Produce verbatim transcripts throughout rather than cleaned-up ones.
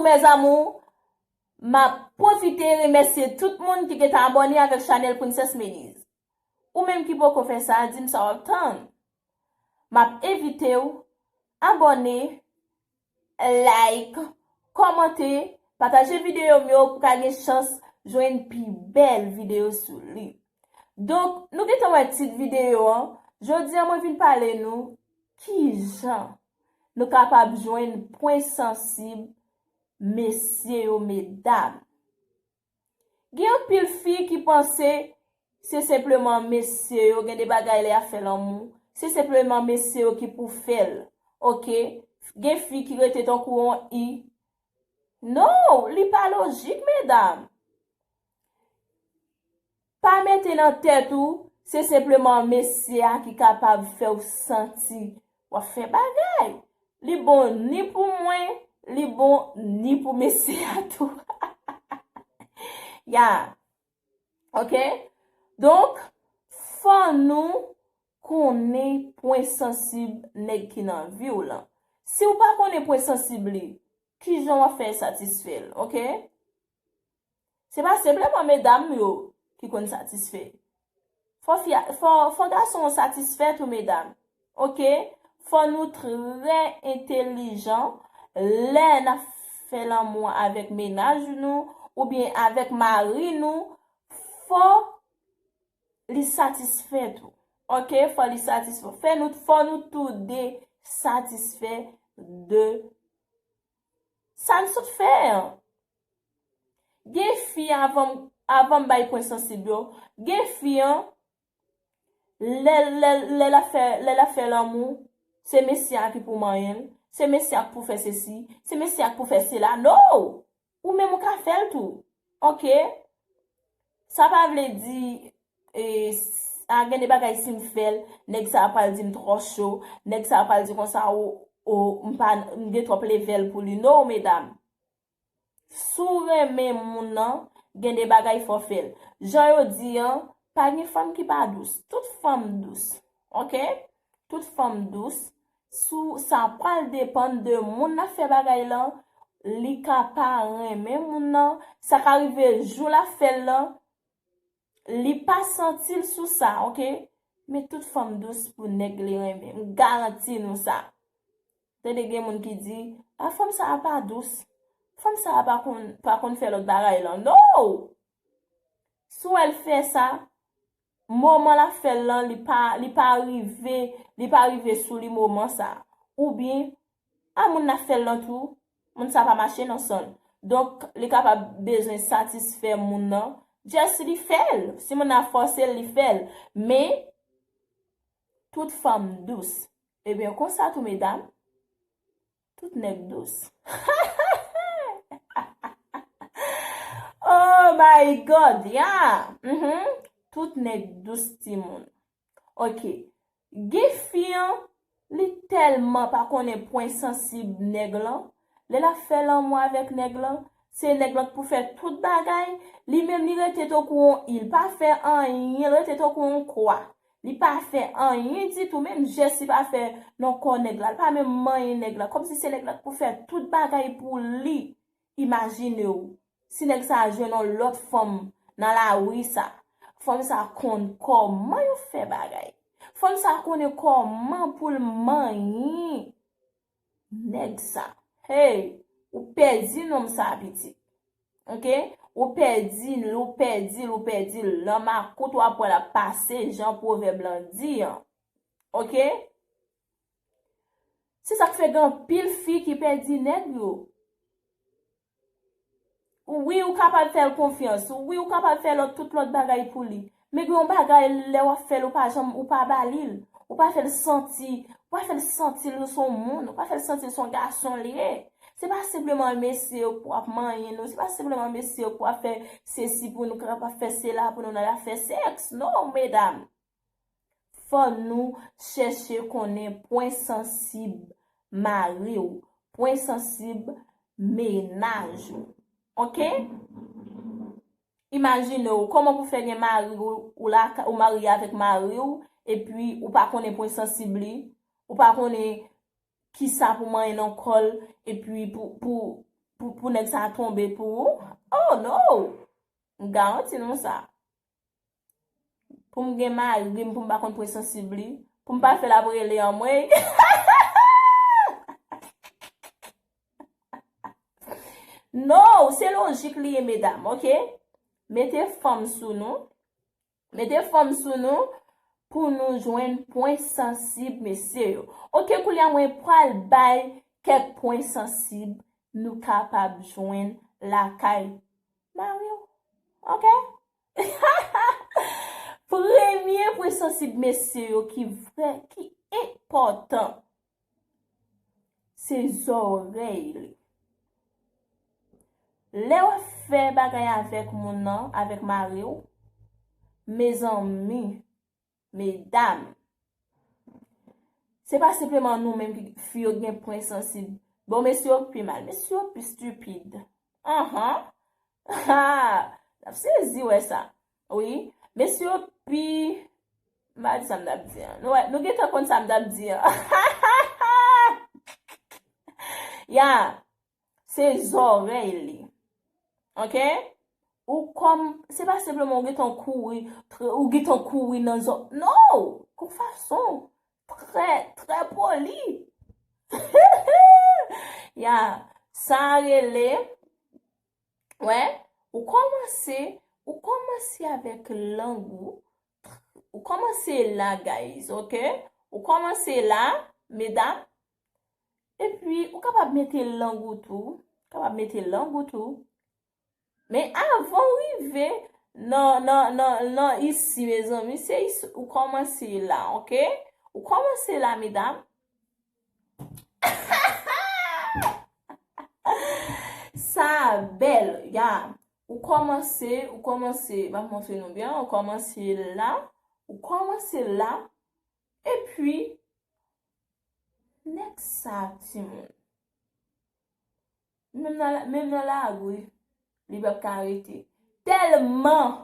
Mes amours, m ap pwofite remèsye tout moun ki gentan abòne avèk chanèl Princess Meniz. Ou menm ki poko fè sa, di m sa w ap tann. M ap envite w abòne, like, kòmante, pataje videyo m yo pou ka gen chans jwenn pi bèl videyo sou li. Donk, nou gentan wè tit videyo an. Jodi a, mwen vin pale nou kijan nou kapab jwenn pwen sansib mesye yo, medam. Gen anpil fi ki panse se senpleman mesye yo, gen de bagay lè y ap fè lanmou, se senpleman mesye yo ki pou fè l. Oke? Gen fi ki rete tankou yon i. Non, li pa lojik, medam. Pa mete nan tèt ou, se senpleman mesye a ki kapab fè w santi w ap fè bagay. Li bon ni pou mwen, li bon ni pou mesye a tou. Ya. Oke? Donk, fò nou konnen pwen sansib nèg ki nan vi w lan. Si w pa konnen pwen sansib li, kijan w ap fè satisfè l, oke? Se pa senpleman medam yo ki konn satisfè. Fò fi a, fò, fò gason an satisfè tou, medam. Oke? Fò nou trè entelijan lè n ap fè lanmou avèk mennaj nou oubyen avèk mari nou. Fò li satisfè tou. Oke? Fò li satisfè. Fè nou, fò nou toude satisfè de sa n sot fè an. Gen fi, avan, avan m bay pwen sansib yo, gen fi an, lè, lè, lè l ap fè, lè l ap fè lanmou, se mesye a ki pou manyen l, se mesye a ki pou fè sesi, se mesye a ki pou fè sela. No! Ou menm ou ka fè l tou. Oke? Sa pa vle di, e, s-, a, gen de bagay si m fè l, nèg sa a pral di m twò cho, nèg sa a pral di konsa, o, o, m pa, m gen twòp levèl pou li. No, medam. Si w renmen moun nan, gen de bagay fò fè l. Jan yo di an, pa gen fanm ki pa dous. Tout fanm dous. Oke? Tout fanm dous. Sou, sa pral depann de moun n ap fè bagay lan. Li ka pa renmen moun nan. Sa ka rive jou l ap fè l lan, li pa santi l sou sa, oke? Men tout fanm dous pou nèg li renmen. M garanti nou sa. Tande gen moun ki di, "A, fanm sa a pa dous. Fanm sa a pa konn, pa konn fè lòt bagay lan." No! Si w wè l fè sa, moman l ap fè l lan, li pa, li pa rive, li pa rive sou li moman sa. Oubyen, a moun n ap fè l lan tou, moun sa pa mache nan san l. Donk, li kapab bezwen satisfè moun nan. Just li fè l. Si moun nan fòse l, li fè l. Men, tout fanm dous. Ebyen, konsa tou, medam, tout nèg dous. Oh my God, yeah. Mhm. Tout nèg dous, timoun. Oke. Gen fi an, li tèlman pa konnen pwen sansib nèg lan. Lè l ap fè lanmou avèk nèg lan, se nèg lan k pou fè tout bagay. Li menm, li rete tankou yon il, pa fè anyen, li rete tankou yon kwa. Li pa fè anyen ditou, menm jès li pa fè nan kò nèg la. Li pa menm manyen nèg la. Kòmsi se nèg la k pou fè tout bagay pou li. Imajine w, si nèg sa a jwenn yon lòt fanm nan lari sa, fanm sa a konn kòman yo fè bagay. Fanm sa a konnen kòman pou l manyen nèg sa. Hey, ou pèdi nonm sa a, pitit. Oke? Ou pèdi l, ou pèdi l, ou pèdi l. Nan makout w ap wè l ap pase, jan pwovèb lan di an. Oke? Se sa k fè gen anpil fi ki pèdi nèg yo. Wi, ou kapab fè l konfyans. Wi, ou kapab fè lòt, tout lòt bagay pou li. Men gen yon bagay, lè w ap fè l, ou pa janm, ou pa ba li l. Ou pa fè l santi, ou pa fè l santi l se yon moun. Ou pa fè l santi l se yon gason li ye. Se pa senpleman mesye yo pou ap manyen nou. Se pa senpleman mesye yo pou ap fè sesi pou nou, k ap fè sela pou nou nan afè sèks. Non, medam. Fò nou chèche konnen pwen sansib mari w, pwen sansib mennaj ou. Oke? Imajine w, kòman pou fè gen mari w, ou la, ou marye avèk mari w, epi ou pa konnen pwen sansib li, ou pa konnen kisa pou manyen nan kò l, epi pou, pou, pou, pou nèg sa tonbe pou ou. Oh no! M garanti nou sa. Pou m gen mari m, pou m pa konn pwen sansib li, pou m pa fè l ap rele anmwey. No, se lojik li ye, medam, oke? Mete fanm sou nou. Mete fanm sou nou pou nou jwenn pwen sansib, mesye yo. Oke, koulye a mwen pral bay kèk pwen sansib nou kapab jwenn lakay mari w. Oke? Premye pwen sansib, mesye yo, ki vrè, ki enpòtan, se zòrèy li. Lè w ap fè bagay avèk moun nan, avèk mari w, mezanmi, medam, se pa senpleman nou menm ki fi yo gen pwen sansib. Bon, mesye yo pi mal, mesye yo pi stipid. Anhan. Ha! N ap sezi wè sa. Wi. Mesye yo pi, m pa di sa m t ap di an. Nou wè, nou gentan konn sa m t ap di an. Ya, se zòrèy li. Oke? Ou kòm, se pa senpleman ou gentan kouri, tr-, ou gentan kouri nan zò-, no! Gon fason trè, trè poli. Ya, sa rele, wè, ou kòmanse, ou kòmanse avèk lang ou, ou kòmanse la, guys, oke? Ou kòmanse la, medam, epi ou kapab mete lang ou tou, kapab mete lang ou tou. Men avan w rive nan, nan, nan, nan isi, mezanmi, se isi ou kòmanse la, oke? Ou kòmanse la, medam. Sa bèl, ya. Ou kòmanse, ou kòmanse, m ap montre nou byen, ou kòmanse la, ou kòmanse la, epi, nèg sa, timoun. Menm nan, menm nan lari, li p ap ka rete. Tèlman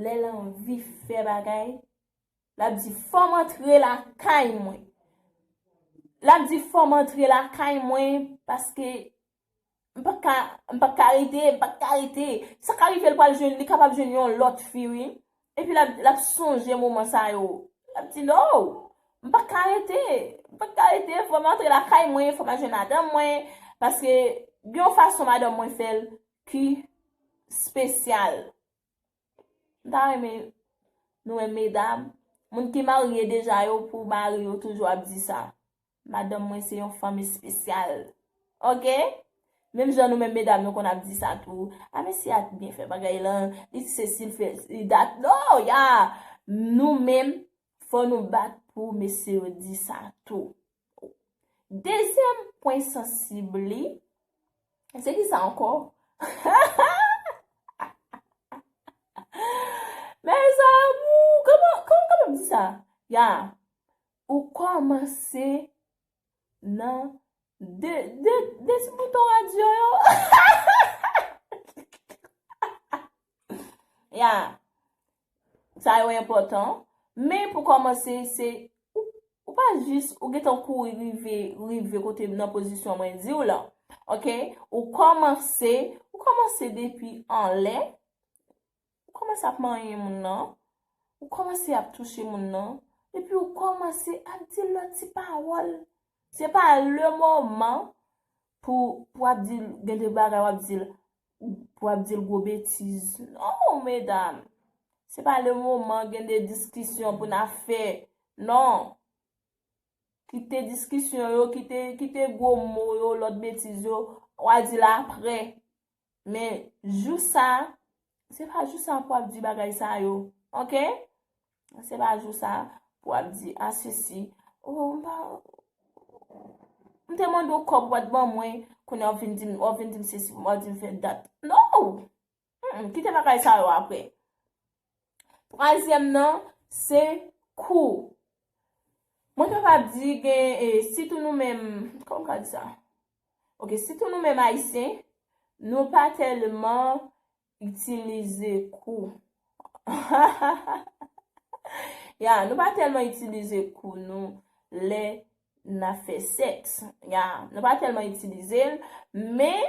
lè l anvi fè bagay, l ap di, "Fò m antre lakay mwen." L ap di, "Fò m antre lakay mwen, paske m pa ka, m pa ka rete, m pa ka rete." Sa ka rive l pral jwenn, li kapab jwenn yon lòt fi, wi. Epi l ap, l ap sonje moman sa yo. L ap di, "No, m pa ka rete, m pa ka rete, fò m antre lakay mwen, fò m al jwenn madanm mwen, paske gen yon fason madanm mwen fè l ki espesyal." M ta renmen nou menm medam, moun ki marye deja yo, pou mari yo toujou ap di sa. "Madanm mwen se yon fanm espesyal." Oke? Menm jan nou menm medam nou konn ap di sa tou. "A, mesye a byen fè bagay lan, li sesi, li fè, li dat." No, ya! Nou menm, fò nou bat pou mesye yo di sa tou. Dezyèm pwen sansib li, se ki sa ankò? Mes amours, kòman, kòman, kòman m di sa? Ya, ou kòmanse nan de, de, de ti bouton radyo yo. Ya. Sa yo enpòtan. Men pou kòmanse, se ou, ou pa jis, ou gentan kouri rive, rive kote nan pozisyon mwen di w lan. Oke? Ou kòmanse, ou kòmanse depi anlè. Ou kòmanse ap manyen moun nan. Ou kòmanse ap touche moun nan. Epi ou kòmanse ap di lòt ti pawòl. Se pa le moman pou, pou ap di l, gen de bagay w ap di l, pou ap di l gwo betiz. Non, medam. Se pa le moman gen de diskisyon pou n ap fè. Non. Kite diskisyon yo, kite, kite gwo mo yo, lòt betiz yo, w a di l apre. Men jou sa, se pa jou sa pou w ap di bagay sa yo. Oke? Se pa jou sa pou w ap di, "A, sesi, oh, m pa, m te mande w kòb, ou pa t ban mwen, kounye a w vin di m, w vin di m sesi, w di m fè dat." No! Mm, mm, kite bagay sa yo apre. Twazyèm nan, se kou. Mwen kapab di gen, e, sitou nou menm, kòman m ka di sa? Oke, sitou nou menm Ayisyen, nou pa tèlman itilize kou. Ya, nou pa tèlman itilize kou nou lè nan afè sèks. Ya, nou pa tèlman itilize l, men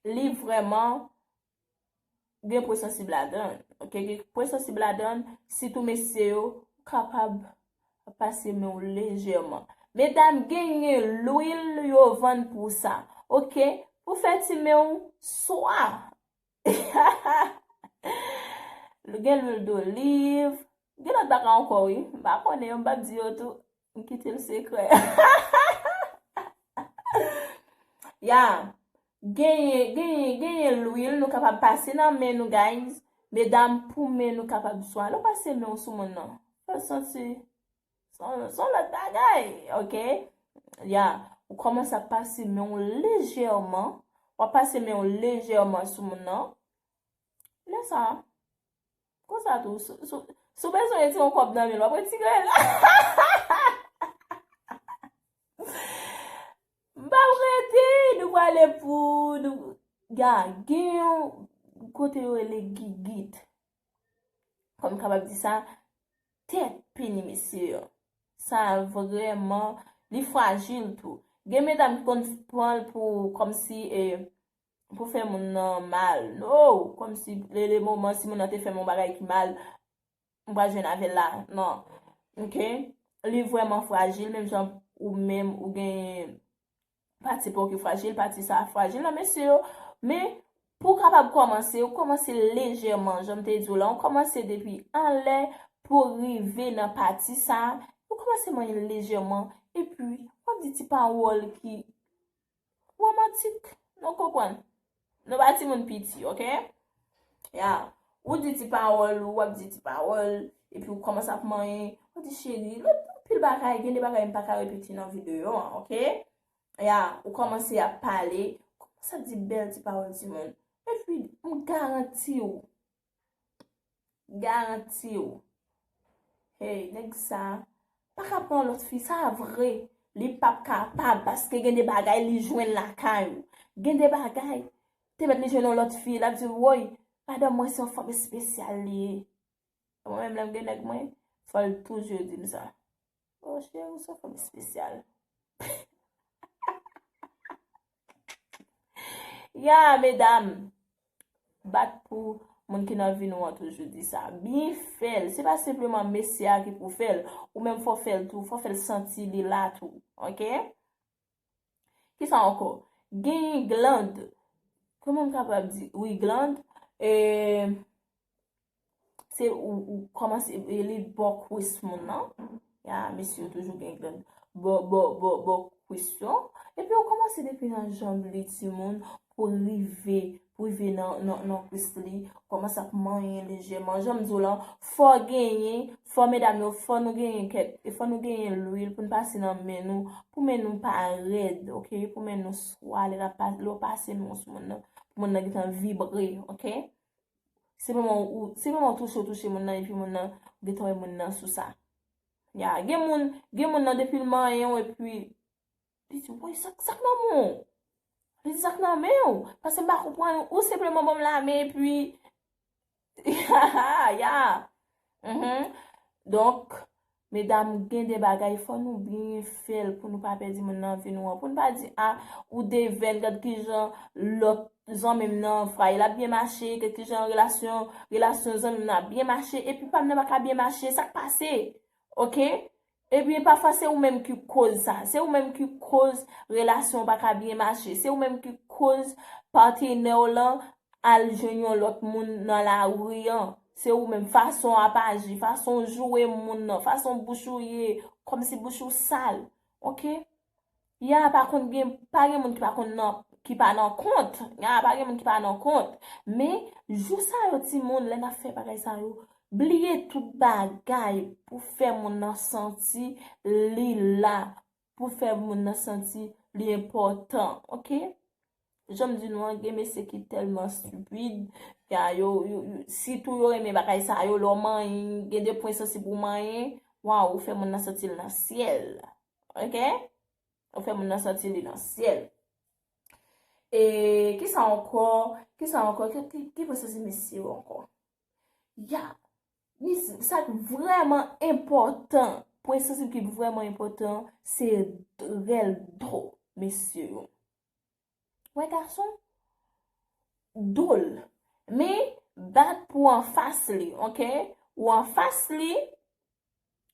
li vrèman gen pwen sansib ladan l. Oke, gen pwen sansib ladan l, sitou mesye yo kapab pase men w lejèman. Medam, genyen lwil yo vann pou sa. Oke, pou fè ti men w swa. Gen lwil doliv. Gen lòt bagay ankò, wi. M pa konnen yo, m p ap di yo tou. M kite l sekrè. Ya. Genyen, genyen, genyen lwil nou kapab pase nan men nou, guys. Medam, pou men nou kapab swa. Lè w pase men w sou moun nan, fè l santi se yon, se yon lòt bagay, oke? Ya, ou kòmanse ap pase men w lejèman. W ap pase men w lejèman sou moun nan. Lè sa, konsa tou, si, si, si w bezwen retire yon kòb nan men l, w ap retire l. M p ap rete, nou prale pou, nou, ya, gen yon kote yo rele gigit. Kòm m kapab di sa, tèt peni mesye yo. Sa vrèman, li frajil tou. Gen medam ki konn pran l pou, kòmsi, e, pou fè moun nan mal. No! Kòmsi, le, le moman, si moun nan te fè m yon bagay ki mal, m pral jwenn avè l la. Non. Oke? Li vrèman frajil, menm jan ou menm, ou gen pati pa w ki frajil, pati sa frajil nan mesye yo. Men, pou w kapab kòmanse, ou kòmanse lejèman, jan m te di w la, ou kòmanse depi anlè pou w rive nan pati sa, ou kòmanse manyen l lejèman, epi w ap di ti pawòl ki womantik, nou konprann? Nou pa timoun piti, oke? Ya, ou di ti pawòl, ou ap di ti pawòl, epi ou kòmanse ap manyen, ou di cheri, lòt anpil bagay, gen de bagay m pa ka repete nan videyo an, oke? Ya, ou kòmanse ap pale, kòmanse ap di bèl ti pawòl timoun. Epi, m garanti w, garanti w, hey, nèg sa pa ka pran lòt fi, sa vre. Li p ap kapab, paske gen de bagay li jwenn lakay ou. Gen de bagay, te mèt li jwenn yon lòt fi, l ap di, woy, madanm mwen se yon fanm espesyal li ye. Mwen menm, lè m gen nèg mwen, fò l toujou di m sa. O cheri, ou se yon fanm espesyal. Ya, medam, bat pou moun ki nan vi nou an toujou di sa. Byen fè l. Se pa senpleman mesye a ki pou fè l. Ou menm fò fè l tou. Fò fè l santi li la tou. Oke? Kisa ankò? Genyen gland. Kòman m kapab di? Wi, gland. E, se ou, ou kòmanse, e, li bò kwis moun nan. Ya, mesye yo toujou gen gland bò, bò, bò, bò kwis yo. Epi ou kòmanse depi nan janm li, timoun, pou rive, pou rive nan, nan, nan kwis li. Kòmanse ap manyen lejèman. Jan m di w lan, fò genyen, fò medam yo, fò nou genyen kèk, e fò nou genyen lwil pou n pase nan men nou, pou men nou pa rèd, oke? Pou men nou swa, lè l ap pa-, lè w pase men w sou moun nan, pou moun nan gentan vibre, oke? Se moman ou, se moman ou touche, ou touche moun nan, epi moun nan, ou gentan wè moun nan sou sa. Ya, gen moun, gen moun nan depi l manyen w, epi li di, woy, sa, sa k nan men w? Li di, sa k nan men w? Paske m pa konprann, ou senpleman ban m lamen, epi, ya. Mhm. Donk, medam, gen de bagay, fò nou byen fè l pou nou pa pèdi moun nan vi nou an. Pou nou pa di, a, ou devèn, gad kijan lòt zanmi m nan fray, l ap byen mache, gad kijan relasyon, relasyon zanmi m nan ap byen mache, epi pa m nan pa ka byen mache, sa k pase? Oke? Ebyen, pafwa se ou menm ki koz sa. Se ou menm ki koz relasyon w pa ka byen mache. Se ou menm ki koz patnè w lan al jwenn yon lòt moun nan lari an. Se ou menm, fason w ap aji, fason w joure moun nan, fason bouch ou ye, kòmsi bouch ou sal. Oke? Ya, pa konn gen, pa gen moun ki pa konn nan, ki pa nan kont. Ya, pa gen moun ki pa nan kont. Men, jou sa yo, timoun, lè n ap fè bagay sa yo, bliye tout bagay pou fè moun nan santi li la, pou fè moun nan santi li enpòtan, oke? Jan m di nou an, gen mesye ki tèlman stipid, ya, yo, yo, yo, sitou yo renmen bagay sa yo, lè w manyen, gen de pwen sansib ou manyen, waw, ou fè moun nan santi l nan syèl, oke? Ou fè moun nan santi li nan syèl. E kisa ankò? Kisa ankò? Ki, ki, ki pwen sansib mesye yo ankò? Ya, li, sa k vrèman enpòtan. pwen sansib ki vrèman enpòtan, se rèl do, mesye yo. Wè gason, do l. Men, bat pou anfas li, oke? Ou anfas li,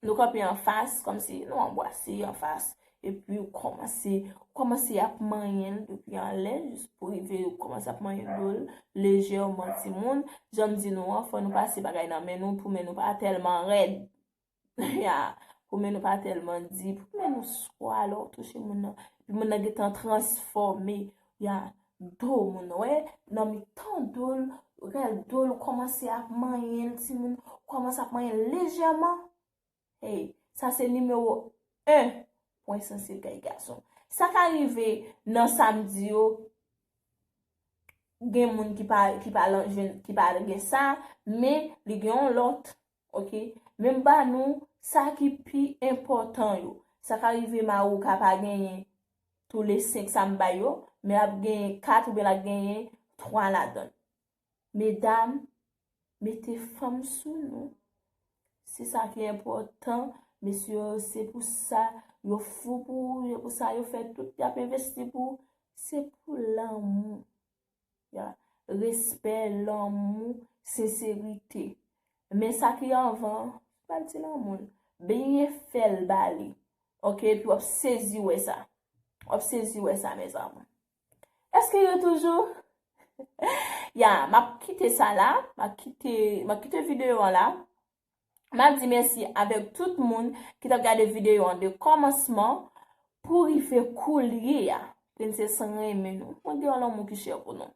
nou kanpe anfas, kòmsi nou anbrase anfas. Epi ou kòmanse, ou kòmanse ap manyen l depi anlè, jis pou rive ou kòmanse ap manyen do l, lejèman, timoun. Jan m di nou an, fò nou pase bagay nan men nou, pou men nou pa tèlman rèd. Ya, pou men nou pa tèlman di, pou men nou swa lè w touche moun nan. Epi moun nan gentan transfòme. Ya, do moun nan, wè, nan mitan do l, rèl do l, ou kòmanse ap manyen l, timoun, ou kòmanse ap manyen l lejèman. Hey, sa se nimewo en pwen sansib kay gason. Sa ka rive nan sa m di yo, gen moun ki pa, ki pa lan-, jwenn, ki pa gen sa, men li gen yon lòt, oke? Men m ba nou sa ki pi enpòtan yo. Sa ka rive mari w ka pa genyen tou le senk sa m bay yo, men l ap genyen kat oubyen l ap genyen twa ladan l. Medam, mete fanm sou nou. Se sa ki enpòtan. Mesye yo, se pou sa yo fou pou ou, se pou sa yo fè tout, y ap envesti pou ou. Se pou lanmou. Ya. Respè, lanmou, senserite. Men sa ki anvan, pa di lanmou. Byen fè l ba li. Oke, epi w ap sezi wè sa. W ap sezi wè sa, mezanmi. Èske yo toujou? Ya, m ap kite sa la, m ap kite, m ap kite videyo an la. M ap di mèsi avèk tout moun ki t ap gade videyo an de kòmansman pou rive koulye a. Prensès renmen nou. Mwen gen yon lanmou ki chè pou nou.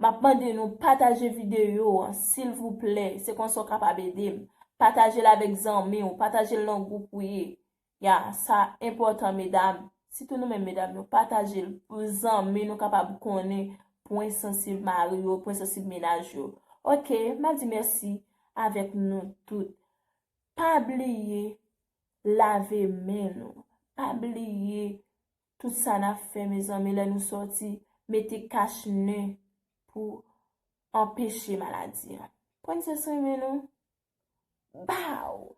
M ap mande nou pataje videyo an, silvouplè. Se konsa w kapab ede m. Pataje l avèk zanmi w, pataje l nan gwoup ou ye. Ya, sa enpòtan, medam. Sitou nou menm medam yo, pataje l pou zanmi nou kapab konnen pwen sansib mari yo, pwen sansib mennaj yo. Oke, m ap di mèsi avèk nou tout. Pa bliye lave men nou. Pa bliye tout sa n ap fè, mezanmi, lè nou sòti, mete kach nen pou anpeche maladi an. Pran swen men nou. Baw!